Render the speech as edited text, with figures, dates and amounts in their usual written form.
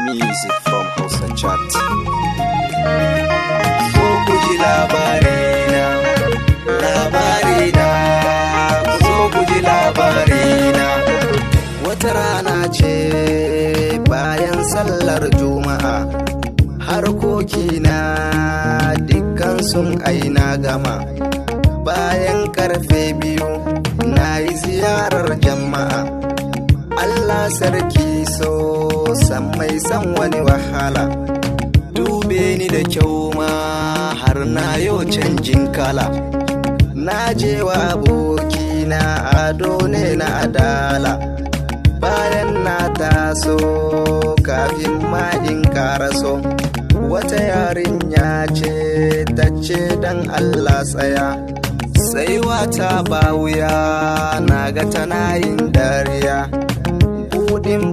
Music from Hausa Chat. So ku ji labarina, labarina, so ku ji labarina. Wata rana ce bayan sallar Juma'a, harkokina dukkan sun aina gama. Bayan karfe 2 na yi ziyarar jama'a. Allah sarki, so san mai san wani wahala. Dube ni da kyau ma, har na yau canjin kala. Na je wa abokina ado ne na adala. Bayan na taso, kafin ma in karaso, wata yarinya ce ta ce, "Dan Allah tsaya." Sai wata ba wuya, na ga tana yin dariya. Budin